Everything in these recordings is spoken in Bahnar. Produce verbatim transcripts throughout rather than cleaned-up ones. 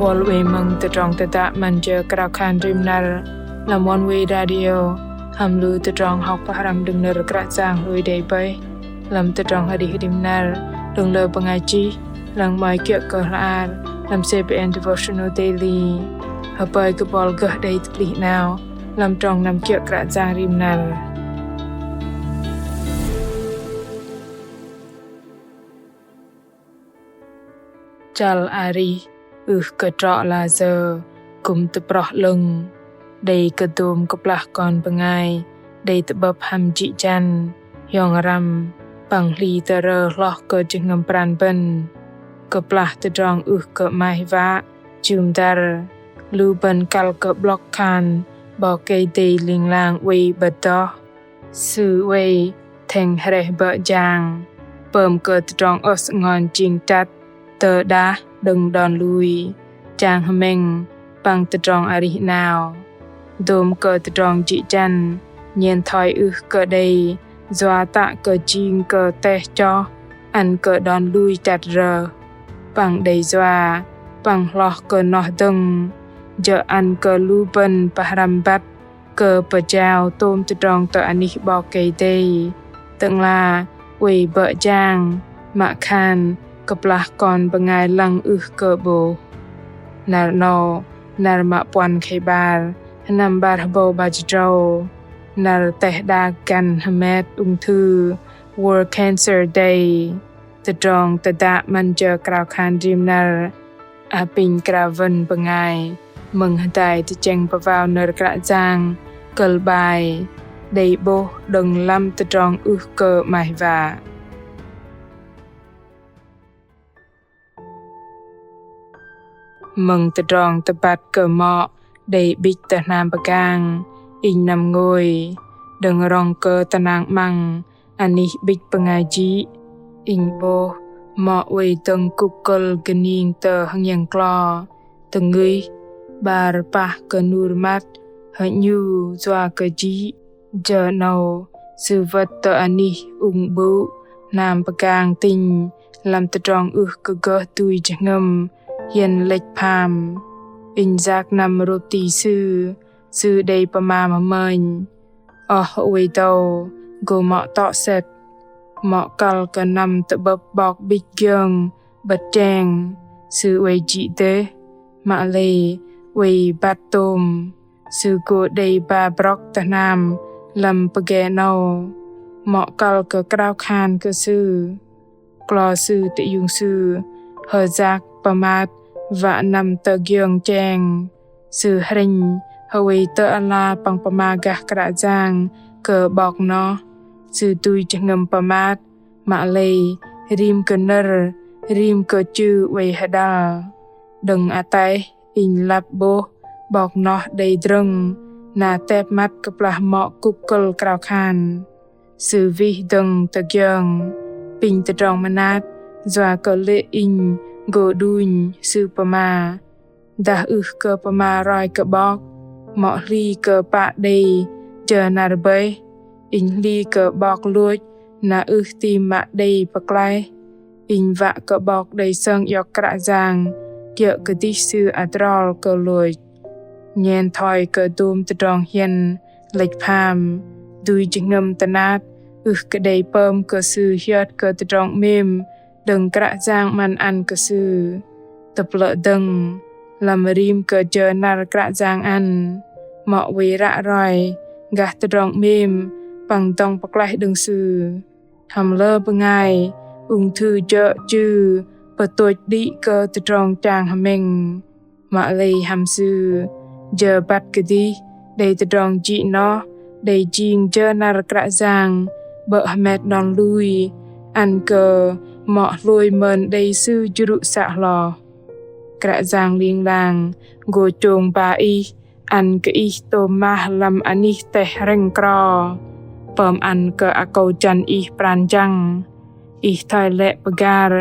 Buăl oei mơ̆ng tơdrong tơdă 'Măn Jơ Krao Khan Rim Năr lăm Oneway Radio, hăm lu tơdrong hŏk pơhrăm đơ̆ng nơ̆r Kră Yang lui đei bơih lăm tơdrong arih rim năr đơ̆ng lơ bơngai chih, lăng 'mơ̆i kiơ̆ kơ hla bơar lăm C B N Devotional Daily. Hơpơi kơ buăl gơh đei tơplih 'nao lăm trong năm kiơ̆ Kră Yang rim năr. Chăl arih ưh kơ trŏ lasơ kư̆m tơproh 'lơ̆ng, đei kơ dôm kơplah kon bơngai đei tơ'bơ̆p hăm jĭ jăn, hiong răm păng hli tơrơ hloh kơ jơhngơ̆m pran bơ̆n. Kơplah tơdrong ưh kơ 'maih wă jŭm dăr, lu bơ̆n kăl kơ 'blŏk khan 'Bok Kei-Dei ling lang oei 'bơ̆t noh. Sư oei thĕng hrĕh bơ̆ jang, pơm kơ tơdrong ơh sơngon jing chăt tơdah đơ̆ng đon lui, chang hơmĕng păng tơdrong arih 'nao. Dôm kơ tơdrong jĭ jăn nhen thoi ưh kơ đei yua tă kơ jing kơ teh choh ăn kơ đon lui chăt rơh, păng đei yua păng hloh kơ noh dơ̆ng, jơ̆ ăn kơ lu bơ̆n pơhrăm băt kơ pơjao tôm tơdrong tơ anih 'Bok Kei-Dei. Tơ'ngla oei bơ̆ jang, mă khan kơplah kon bơngai lăng ưh kơ 'bôh. Năr 'nâu, năr mă puăn khei 'bar, sơnăm 'bar hơbâu 'bar jĭt tơdrâu, năr teh đak găn hơmet ung thư, World Cancer Day. Tơdrong tơdă 'Măn Jơ Krao Khan Rim Năr apinh krao wơ̆n bơngai mơ̆ng hơdai tơchĕng pơwao nơ̆r Kră Yang kơ̆l 'bai: Đei 'bôh đơ̆ng lăm tơdrong ưh kơ 'maih wă. Mơ̆ng tơdrong tơbăt kơ mŏ đei 'bĭch tơ hnam pơgang, inh năm ngôi đơ̆ng rŏng kơ tơnăng 'măng anih 'bĭch bơngai jĭ. Inh 'bôh mŏ oei dơ̆ng kŭp kơ̆l gơning tơ hơngiĕng klo, tơngih 'bar pah kơ nur măt, hơ'nhu yua kơ jĭ. Jơ 'nâu sư wơ̆t tơ anih ung 'bŭ hnam pơgang tĭnh lăm tơdrong ưh kơ gơh dui jơhngơ̆m hiĕn lĕch pham. Inh yak năm rôp ti sư, sư đei pơma mơmơnh: Oh, oei dâu gô mŏ tŏ sĕt. Mŏ kăl kơ năm tơ'bơ̆p 'bok 'bĭch giơng 'bơ̆t cheng, sư oei jĭ dêh, mă lei oei băt tôm. Sư gô đei ba brŏk tơ hnam lăm pơge 'nâu. Mŏ kăl kơ krao khan kơ sư. Klo sư tơiung sư hơyak pơmat wă năm tơ giơng cheng. Sư hrĕnh hơwei tơ ala păng pơma gah Kră Yang kơ 'bok noh. Sư dui jơhngơ̆m pơmat, mă lei rim kơ nơ̆r, rim kơ chư oei hơdăl. Đơ̆ng ataih inh lăp 'bôh 'bok noh đei drơ̆ng, na tep măt kơplah mŏ kŭp kơ̆l krao khan. Sư wih dơ̆ng tơ giơng, pinh tơdrong mơnat yua kơ lê̆ inh gô đunh. Sư pơma: Dah ưh kơ pơma roi kơ 'bok, mŏ hli kơ pă đei jơ năr bơih. Inh hli kơ 'bok lôch na ưh ti mă đei pơklaih. Inh wă kơ 'bok đei sơng iŏk Kră Yang kiơ̆ kơdih Sư adrol kơ lôch. Nhen thoi kơ dôm tơdrong hiĕn lĕch pham, dui jơhngơ̆m tơnap ưh kơ đei pơm kơ sư hiơt kơ tơdrong 'mêm đơ̆ng Kră Yang 'măn ăn kơ sư. Tơplơ̆ dơ̆ng, lăm rim kơ jơ năr Kră Yang ăn, mŏ oei ră roi gah tơdrong 'mêm păng dŏng pơklaih đơ̆ng Sư. Hăm lơ bơngai ung thư jơ̆ chư pơtôch đĭ kơ tơdrong chang hơmĕng. Mă lei hăm sư, jơ băt kơdih đei tơdrong jĭ noh đei jing jơ năr Kră Yang 'bơ̆ hơmet đon lui, ăn kơ mŏ hlôi mơn đei Sư jrŭ să hloh. Kră Yang ling lang gô chông ba ih, ăn kơ ih tôm mah lăm anih teh hrĕng kro, pơm ăn kơ akâu jăn ih pran jăng. Ih thoi lĕ pơgar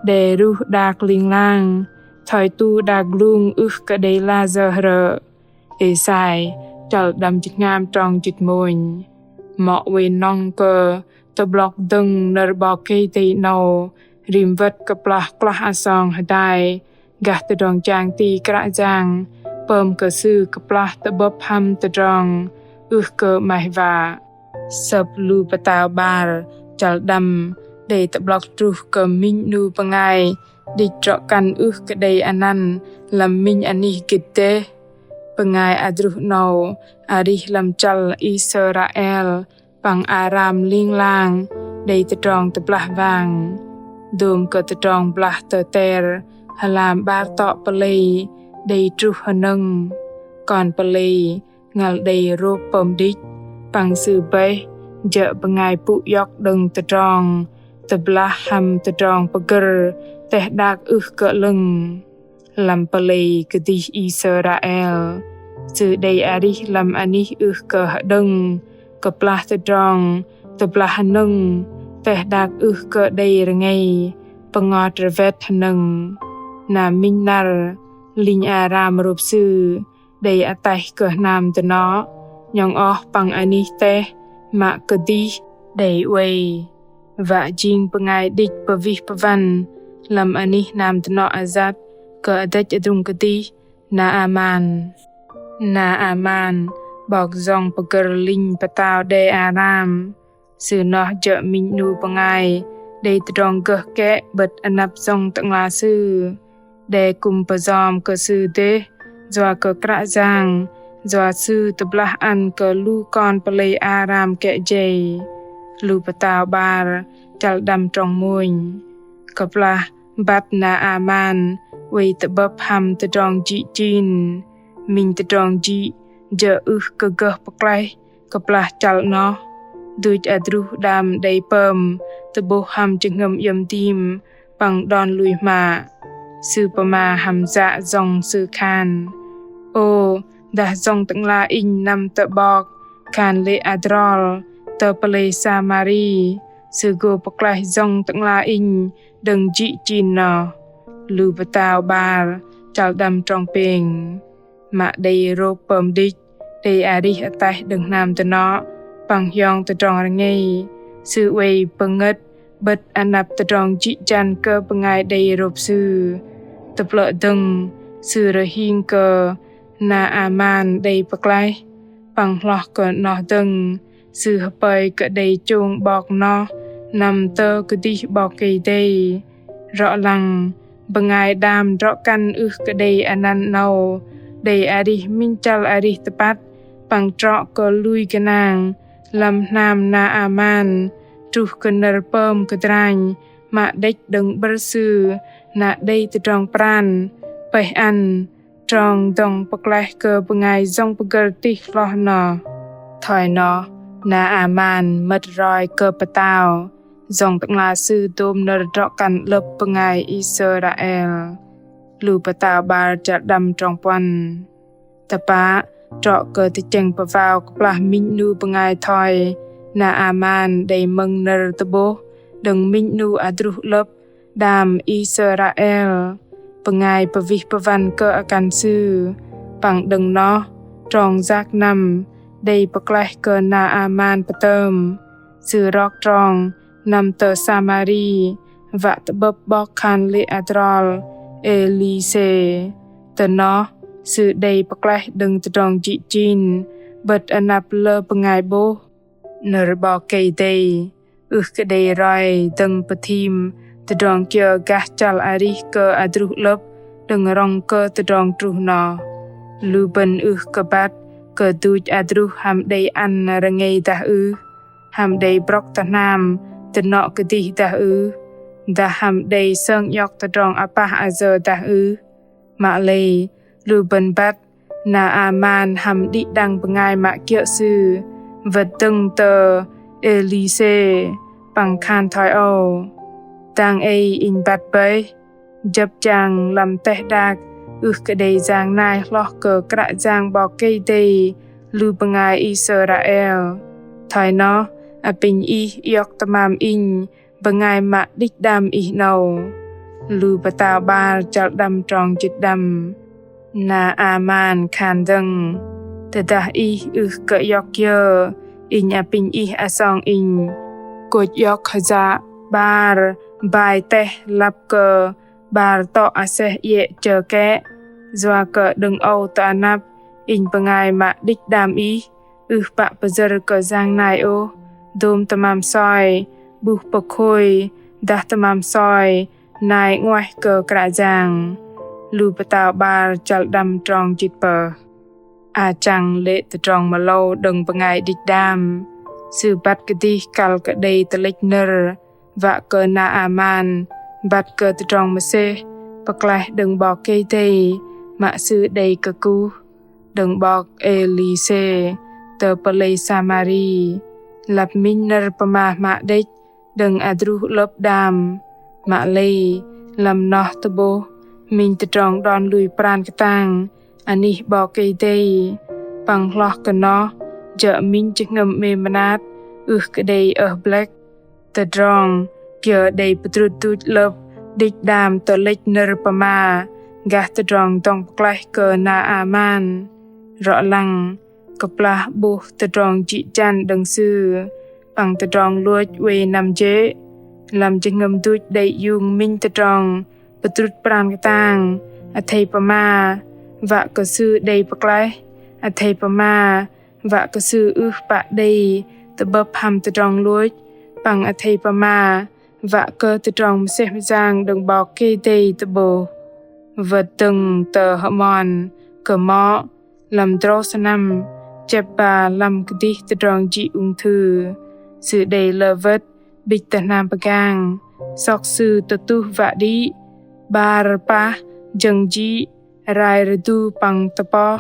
đe ruh đak ling lang, thoi tu đak glung ưh kơ đei la jơ hrơ̆. Êsai chăl đăm jĭt tơhngam trong jĭt mônh. Mŏ oei nŏng kơ tơ'blŏk dơ̆ng nơ̆r 'Bok Kei-Dei 'nâu rim wơ̆t kơplah klah asong hơdai gah tơdrong jang ti Kră Yang pơm kơ sư kơplah tơ'bơ̆p hăm tơdrong ưh kơ 'maih wă. Sơ̆p lu pơtao 'bar chăl đăm đei tơ'blŏk truh kơ minh 'nu bơngai đĭch drŏ kăn ưh kơ đei anăn lăm minh anih gĭt dêh. Bơngai adruh 'nâu arih lăm chăl Israel păng Aram ling lang đei tơdrong tơblah wang. Dôm kơ tơdrong blah tơ ter hơlam 'bar tŏ pơlei đei truh hơnơ̆ng. Kon pơlei ngăl đei rôp pơm đĭch, păng sư bơih jơ̆ bơngai pŭ iŏk đơ̆ng tơdrong tơblah hăm tơdrong pơgơ̆r teh đak ưh kơ 'lơ̆ng. Lăm pơlei kơdih Israel, sư đei arih lăm anih ưh kơ hơđơ̆ng, kơplah tơdrong tơblah hơnơ̆ng teh đak ưh kơ đei rơngei, pơngot rơwet hơnơ̆ng. Na minh năr linh Aram rôp sư đei ataih kơ hnam dơnŏ, 'nhŏng oh păng anih teh mă kơdih đei oei. Wă jing bơngai đĭch pơwih pơwăn lăm anih hnam dơnŏ ayăt kơ adrĕch adrung kơdih Naaman. Naaman 'bok yŏng pơgơ̆r linh pơtao đe Aram. Sư noh jơ̆ minh 'nu bơngai đei tơdrong gơh kĕ 'bơ̆t anăp yŏng tơ'ngla sư. Đe kư̆m pơyom kơ sư dêh yua kơ Kră Yang, yua sư tơblah ăn kơ lu kon pơlei Aram kĕ jei. Lu Pơtao 'bar chăl đăm trong mônh. Kơplah băt Naaman oei tơ'bơ̆p hăm tơdrong jĭ jin, minh tơdrong jĭ jơ̆ ưh kơ gơh pơklaih. Kơplah chăl noh, duch adruh đam đei pơm tơ'bôh hăm jơhngơ̆m iĕm dim păng đon lui hmă. Sư pơma hăm yă yŏng sư khan: Ô, dah yŏng tơ'ngla inh năm tơ 'bok khan lê̆ adrol tơ pơlei Samari, sư gô pơklaih yŏng tơ'ngla inh đơ̆ng jĭ jin noh. Lu Pơtao 'bar chăl đăm trong pêng. Mă đei rôp pơm đĭch, đei arih ataih đơ̆ng hnam dơnŏ păng hiong tơdrong rơngei, sư oei pơngơ̆t 'bơ̆t anăp tơdrong jĭ jăn kơ bơngai đei rôp sư. Tơplơ̆ dơ̆ng, sư rơhing kơ Naaman đei pơklaih, păng hloh kơ noh dơ̆ng, sư hơpơi kơ đei chông 'bok noh năm tơ kơdih 'Bok Kei-Dei. Rŏ lăng, bơngai đam drŏ kăn ưh kơ đei anăn 'nâu đei arih minh chăl arih tơpăt păng trŏ kơ lui gơnang lăm hnam Naaman truh kơ nơ̆r pơm kơdranh mă đĕch đơ̆ng 'bơ̆r sư na đei tơdrong pran pơih ăn trong dŏng pơklaih kơ bơngai yŏng pơgơ̆r tih hloh noh. Thoi noh, Naaman mơ̆t roi kơ pơtao, yŏng tơ'ngla sư dôm nơ̆r drŏ kăn 'lơ̆p bơngai Israel. Lu Pơtao 'bar chăl đăm trong puăn. Tơpă, trŏ kơ tơchĕng pơwao kơplah minh 'nu bơngai thoi Naaman đei mơ̆ng nơ̆r tơ'bôh đơ̆ng minh 'nu adruh 'lơ̆p đam Israel, bơngai pơwih pơwăn kơ akăn sư. Păng đơ̆ng noh, trong yak năm đei pơklaih kơ Naaman pơtơm. Sư rok trong năm tơ Samari, wă tơ'bơ̆p 'bok khan lê̆ adrol Êlisê. Tơ noh, sư đei pơklaih đơ̆ng tơdrong jĭ jin 'bơ̆t anăp lơ bơngai 'bôh. Nơ̆r 'Bok Kei-Dei ưh kơ đei roi dơ̆ng pơthim tơdrong kiơ gah chăl arih kơ adruh 'lơ̆p đơ̆ng rŏng kơ tơdrong truh noh. Lu bơ̆n ưh kơ băt kơ duch adruh hăm đei ăn rơngei dah ưh, hăm đei brŏk tơ hnam dơnŏ kơdih dah ưh, dah hăm đei sơng iŏk tơdrong apah ayơ dah ưh. Mă lei, lu bơ̆n băt Naaman hăm đĭ đăng bơngai mă kiơ̆ sư, wơ̆t dơ̆ng tơ Êlisê păng khan thoi âu: Dang ei inh băt bơih, jơ̆p jang lăm teh đak ưh kơ đei jang nai hloh kơ Kră Yang 'Bok Kei-Dei lu bơngai Israel. Thoi noh, apinh ih iŏk tơmam inh bơngai mă đĭch đam ih 'nâu. Lu Pơtao 'bar chăl đăm trong jĭt đăm. Naaman khan dơ̆ng: Tơdah ih ưh kơ iŏk kiơ, inh apinh ih asong inh kôch iŏk hơyă 'bar bai teh lăp kơ 'bar tŏ aseh iĕ chơ kĕ, yua kơ đơ̆ng âu tơ anăp, inh bơngai mă đĭch đam ih, ưh pă pơyơ̆r kơ yang nai ôh, dôm tơmam soi, 'buh pơkhôi, dah tơmam soi, nai 'nguaih kơ Kră Yang. Lu Pơtao 'bar chăl đăm trong jĭt pơh. Achăng lê̆ tơdrong mơlâu đơ̆ng bơngai đĭch đam. Sư băt kơdih kăl kơ đei tơlĕch nơ̆r, wă kơ Naaman, băt kơ tơdrong mơsêh, pơklaih đơ̆ng 'Bok Kei-Dei, mă sư đei kơkuh, đơ̆ng 'bok Êlisê, tơ pơlei Samari, lăp minh nơ̆r pơma hmă đĕch, đơ̆ng adruh 'lơ̆p đam, mă lei, lăm noh tơ'bôh, minh tơdrong đon lui pran kơtang, anih 'Bok Kei-Dei, păng hloh kơ noh, jơ̆ minh jơhngơ̆m 'mêm mơnat, ưh kơ đei ơh blĕk. Tơdrong, kiơ đei pơdrŭt duch 'lơ̆p, đĭch đam tơlĕch nơ̆r pơma, gah tơdrong dŏng pơklaih kơ Naaman. Rŏ lăng, kơplah 'bôh tơdrong jĭ jăn đơ̆ng sư, păng tơdrong lôch oei năm jê̆, lăm jơhngơ̆m duch đei iung minh tơdrong, pơdrŭt pran kơtang, athei pơma, wă kơ sư đei pơklaih, athei pơma, wă kơ sư ưh pă đei, tơ'bơ̆p hăm tơdrong lôch, păng athei pơma, wă kơ tơdrong mơsêh mơyang đơ̆ng 'Bok Kei-Dei tơ'bôh. Wơ̆t dơ̆ng tơ hơmon, kơmŏ, lăm drâu sơnăm, chĕp ba lăm kơdih tơdrong jĭ ung thư. Sư đei lơ wơ̆t, 'bĭch tơ hnam pơgang, sŏk sư tơtuh wă đĭ, 'bar pah, jơ̆ng jĭ, rai rơdu păng tơpoh,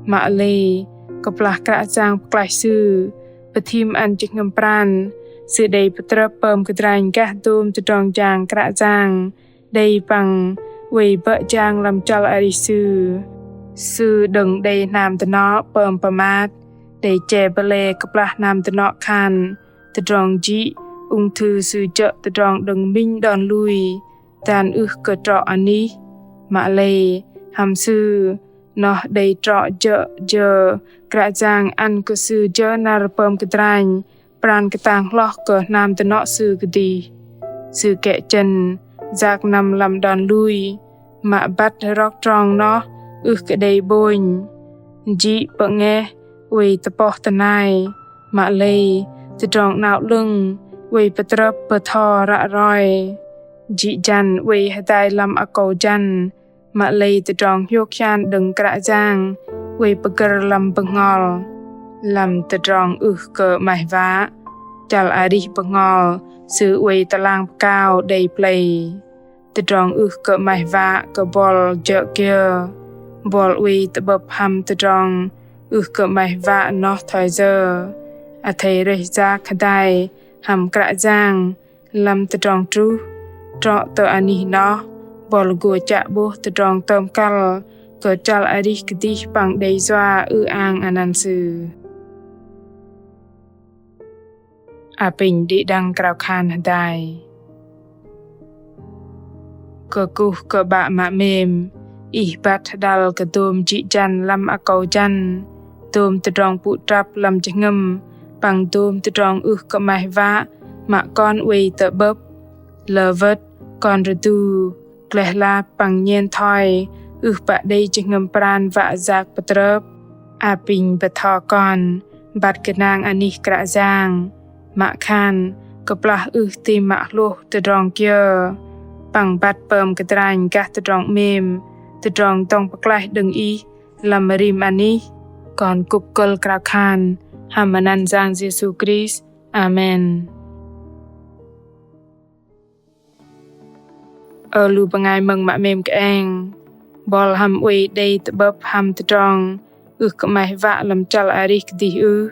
mă lei, kơplah Kră Yang pơklaih sư, pơthim ăn jơhngơ̆m pran, sư đei pơtrơp pơm kơdranh gah dôm tơdrong jang Kră Yang, đei păng, oei bơ̆ jang lăm chăl arih sư. Sư đơ̆ng đei hnam dơnŏ pơm pơmat, đei che bơlê kơplah hnam dơnŏ khan, tơdrong jĭ, ung thư sư jơ̆ tơdrong đơ̆ng minh đon lui, dan ưh kơ trŏ anih, mă lei, hăm sư, noh đei trŏ jơ̆ jơ, Kră Yang ăn kơ sư jơ năr pơm kơdranh, pran kơtang hloh kơ hnam dơnŏ sư kơdih. Sư kĕ chĕn, yak năm lăm đon lui, mă băt rŏk trong noh, ưh kơ đei 'bônh. Jĭ pơ'ngeh, oei tơpoh tơnai, mă lei, tơdrong 'nao 'lơ̆ng, oei pơtrơp pơtho ră roi. Jĭ jăn oei hơdai lăm akâu jăn, mă lei tơdrong hiôk hian đơ̆ng Kră Yang, oei pơgơ̆r lăm bơhngol. Lăm tơdrong ưh kơ 'maih wă, chăl arih bơhngol, sư oei tơlang pơkao đei plei. Tơdrong ưh kơ 'maih wă kơ buăl jơ̆ kiơ. Buăl oei tơ'bơ̆p hăm tơdrong ưh kơ 'maih wă noh thoi yơ. Athei rơih yak hơdai hăm Kră Yang lăm tơdrong truh. Trŏ tơ anih noh, buăl gô chă 'bôh tơdrong tơm kăl kơ chăl arih kơdih păng đei yua ư-ang anăn sư. Apinh đĭ đăng krao khan hơdai. Kơkuh kơ 'Bă mă 'mêm, Ih băt hơđăl kơ dôm jĭ jăn lăm akâu jăn, dôm tơdrong pŭ trăp lăm jơhngơ̆m, păng dôm tơdrong ưh kơ 'maih wă, mă kon oei tơ'bơ̆p. Lơ wơ̆t, kon rơdu, gleh lap păng nhen thoi, ưh pă đei jơhngơ̆m pran wă yak pơtrơp. Apinh bơtho kon, băt gơnang anih Kră Yang. Mă khan, kơplah ưh ti mă hlôh tơdrong kiơ. Păng băt pơm kơdranh gah tơdrong 'mêm, tơdrong dŏng pơklaih đơ̆ng Ih, lăm rim anih. Kon kŭp kơ̆l krao khan, hăm anăn Yang Yêsu Krist. Amen. Ơ lu bơngai mơ̆ng mă 'mêm kơeng. Buăl hăm oei đei tơ'bơ̆p hăm tơdrong ưh kơ 'maih wă lăm chăl arih kơdih ưh.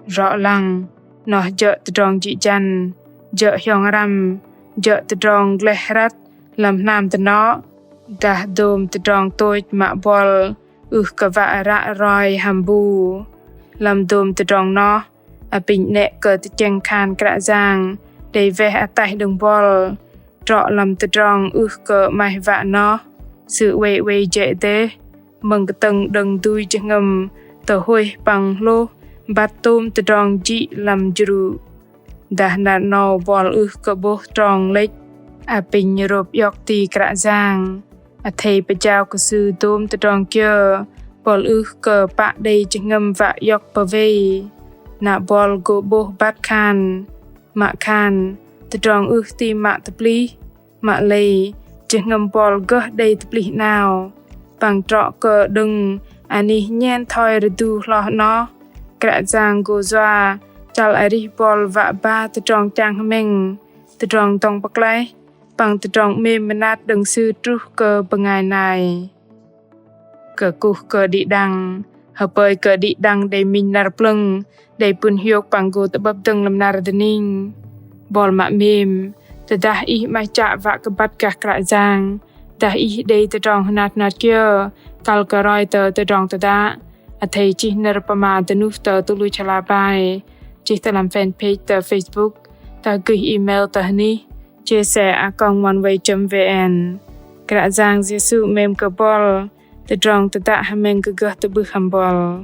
Rŏ lăng, noh jơ̆ tơdrong jĭ jăn, jơ̆ hiong răm, jơ̆ tơdrong gleh hrăt lăm hnam dơnŏ. Dah dôm tơdrong tôch mă buăl ưh kơ wă ră roi hăm bu. Lăm dôm tơdrong noh, apinh 'nĕ kơ tơchĕng khan Kră Yang, đei weh ataih đơ̆ng buăl. Trŏ lăm tơdrong ưh kơ 'maih wă noh, sư oei oei jĕ dêh, mơ̆ng kơtơ̆ng đơ̆ng dui jơhngơ̆m, tơhuih păng hlôh, băt tôm tơdrong jĭ lăm jrŭ. Dah năr 'nâu buăl ưh kơ 'bôh trong lĕch, Apinh rôp iŏk ti Kră Yang, athei pơjao kơ sư dôm tơdrong kiơ, buăl ưh kơ pă đei jơhngơ̆m wă iŏk pơwei. Na buăl gô 'bôh băt khan, mă khan, tơdrong ưh ti mă tơplih, mă lei, jơhngơ̆m buăl gơh đei tơplih 'nao. Păng trŏ kơ đơ̆ng anih nhen thoi rơdu hloh 'noh, Kră Yang gô yua chăl arih buăl wă ba tơdrong chang hmĕng, tơdrong dŏng pơklaih, păng tơdrong 'mêm mơnat đơ̆ng Sư truh kơ bơngai nai. Kơkuh kơ đĭ đăng, hơpơi kơ đĭ đăng đei minh năr plơ̆ng, đei pŭn hiôk păng gô tơ'bơ̆p dơ̆ng lăm năr dơning. Buăl mă 'mêm, tơdah ih 'maih chă wă kơ băt gah Kră Yang, dah ih đei tơdrong hơnat hơnat kiơ, kăl kơ roi tơ tơdrong tơdă, athei chih nơ̆r pơma dơnuh tơ tơluch hla bơar, chih tơ lăm fanpage tơ Facebook, dah gơih email tơ hnih jsa a còng oneway chấm vn. Kră Yang Yêsu 'mêm kơ buăl, tơdrong tơdă hơmĕng kơ gơh tơ'bưh hăm buăl.